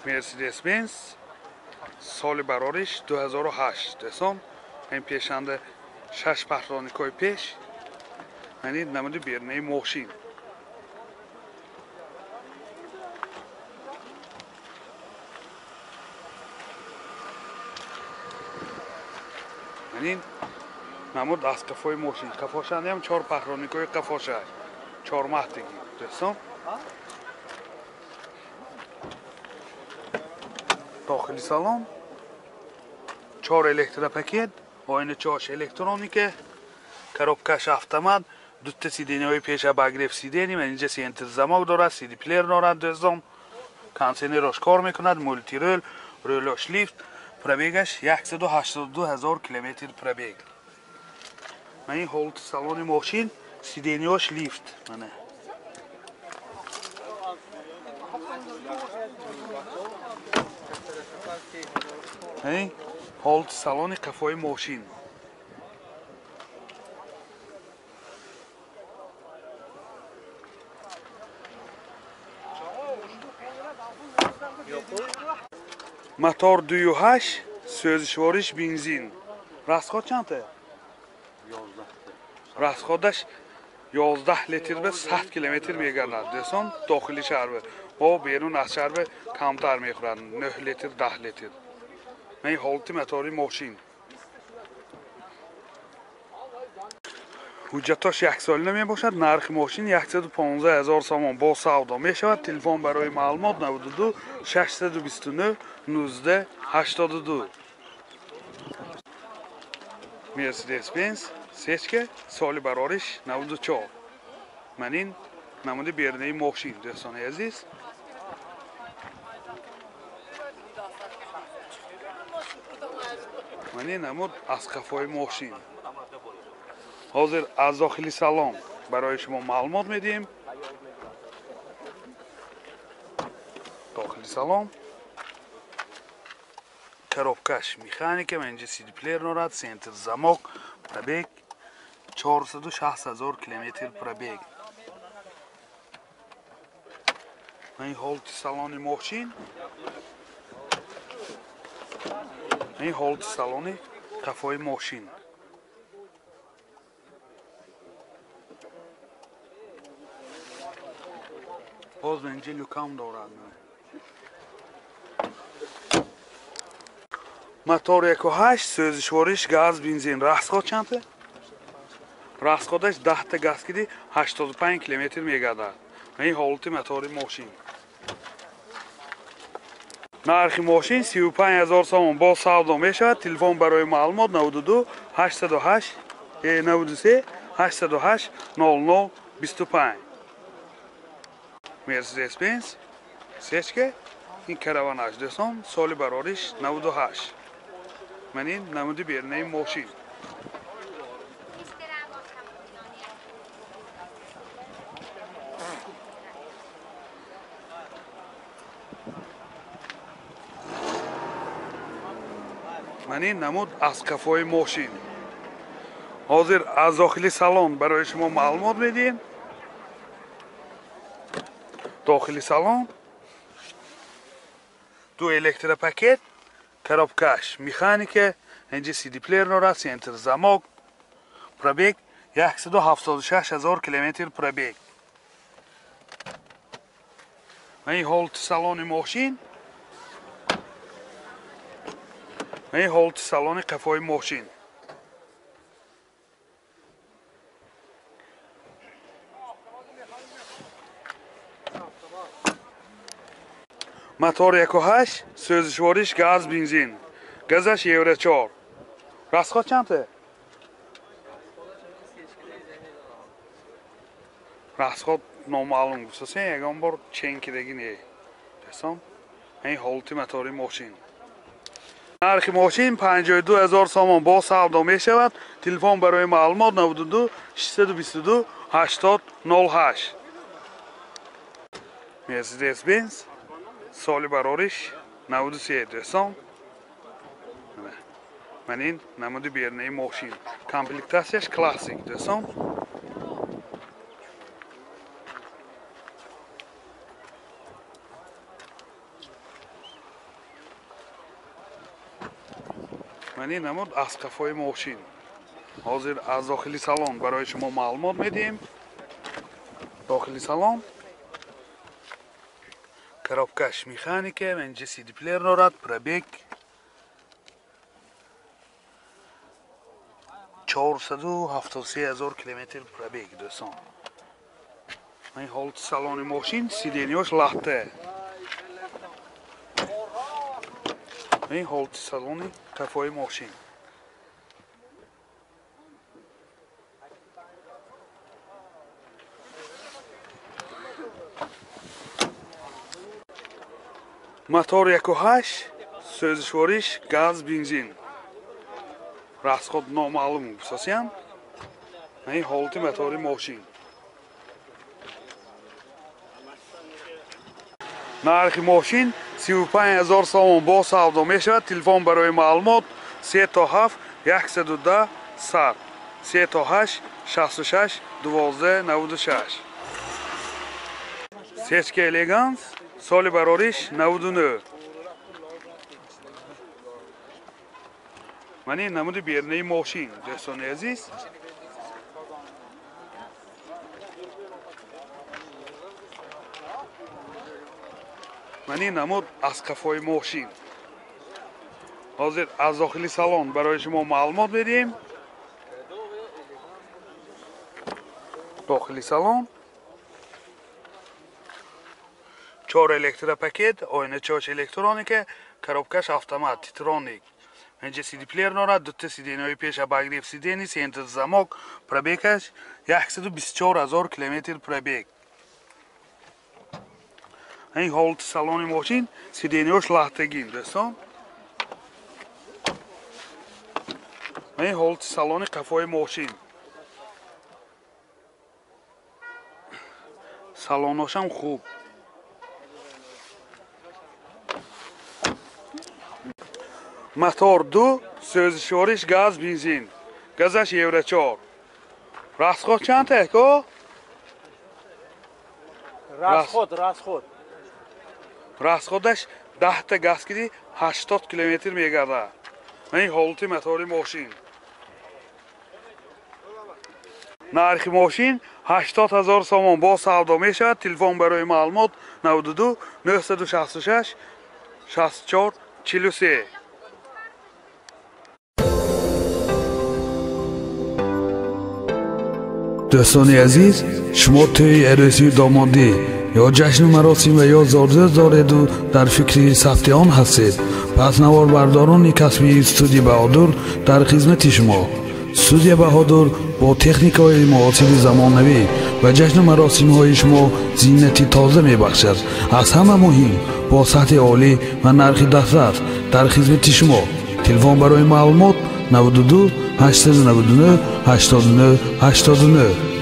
Mercedes-Benz соли барориш 2008 дӯстон. Ин пешанда 6 патроникои пеш. Мани намуди берунаи мошин. Мани намуд аз қафои мошин. Қафошандаам 4 патроникои қафоша. 4 маҳтиги дӯстон. Дохили салон 4 электропакет, оиначааш электроника, коробкаш автомат, дута сиденияҳои пеш обогрев сидений, ман инҷа центр замок дорад, CD плеер дорад дӯстон, кондиционерош кор мекунад, мультирул, рулош лифт, пробегаш 182 ҳазор километр пробег. Ман ин ҳолати салони мошин, сиденияш лифт, мана. Ҳолати салони қафои мошин. Мотор 2.8, сӯзишвориш бензин. Расход чандта? Расходаш 11 литр ба 100 километр мегардад дӯстон, дохили шаҳр ва берун аз шаҳр камтар мехӯрад, 9 литр, 10 литр. Ман ҳолати мотори мошин. Ҳуҷҷатош яксолина мебошад. Нархи мошин 115 ҳазор сомон бо савдо мешавад. Телефон барои маълумот 92 629 19 82. Mercedes-Benz сечка соли барориш 94. Ман ин намуди берунаи мошин дӯстони азиз. Ман ин намуд аз қафои мошин. Ҳозир аз дохили салон барои шумо маълумот медиҳем. Дохили салон коробкаш механика, ман инҷа CD плеер дорад, центр замок, пробег 460 ҳазор километр пробег. Ман ин ҳолати салони мошин. Ин ҳолати салони қафои мошин. Боз инҷа люкам дорад. Мотор 1.8, сӯзишвориш газ, бензин. Расход чандта? Расходаш 10 та газ киди 85 километр мегардад. Ин ҳолати мотори мошин. Нархи мошин 35 ҳазор сомон бо савдо мешавад. Телефон барои маълумот 92 808 93 808 00 25. Mercedes-Benz сечка, ин караванаш дӯстон, соли барориш 98. Ман ин намуди берунаи мошин. Ман ин намуд аз қафои мошин. Ҳозир аз дохили салон барои шумо маълумот медиҳем. Дохили салон ду электропакет, коробкаш механика, инҷа CD плеер дорад, центр замок, пробег 176 ҳазор километр пробег. Ман ин ҳолати салони мошин. Ман ин ҳолати салони қафои мошин. Мотор 1.8, сӯзишвориш газ, бензин. Газаш Евро 4. Расход чандта? Расход номаълум гуфтасен, ягон бор чен кидаги не. Дӯстон, ин ҳолати мотори мошин. Нархи мошин 52 ҳазор сомон бо савдо мешавад. Телефон барои маълумот 92 622 80 08. Mercedes-Benz соли барориш 93 дӯстон. Ман ин намуди берунаи мошин. Комплектатсияш классик дӯстон. Ман ин намуд аз қафои мошин. Ҳозир аз дохили салон барои шумо маълумот медиҳем. Дохили салон коробкаш механика, инҷа CD плеер дорад, пробег 473 000 километр пробег дӯстон. Ин ҳолати салони мошин, сиденияш латта. Ин ҳолати салони қафои мошин. Мотор 1.8, сӯзишвориш газ, бензин. Расход номаълум гуфтасиям. Ин ҳолати мотори мошин. Нархи мошин 35 000 сомон бо савдо мешавад. Телефон барои маълумот 3 то 7 110 100 3 то 8 66 12 96. Сечка Элеганс, соли барориш 99. Ман ин намуди бернаи мошин, дӯстони азиз. Ман ин намуд аз қафои мошин. Ҳозир аз дохили салон барои шумо маълумот медиҳем. Дохили салон 4 электропакет, оиначаош электроника, коробкаш автомат, титроник. Инҷа CD плеер дорад, дута сиденияҳои пеш обогрев сидений, центр замок, пробегаш 124 000 километр пробег. Ин ҳолати салони мошин, сиденияш латтагин, дӯстон. Ин ҳолати салони қафои мошин. Салоношам хуб. Мотор 2, сӯзишвориш газ, бензин. Газаш Евро 4. Расход чанд ко? Расход. Расходаш 10 та газ киди 80 километр мегардад. Ин ҳолати мотори мошин. Нархи мошин 80 000 сомон бо савдо мешавад. Телефон барои маълумот 92 966 64 43. Дӯстони азиз, шумо тӯи арӯсию домодӣ ё ҷашну маросим ва ё зорзӯз дореду дар фикри сабти он ҳастед, пас наворбардорони касбии студия Баҳодур дар хизмати шумо. Студия Баҳодур бо техникаҳои муосири замонавӣ ва ҷашну маросимҳои шумо зинати тоза мебахшад. Аз ҳама муҳим, бо сатҳи олӣ ва нархи дастрас дар хизмати шумо. Телефон барои маълумот 92 899 89 89.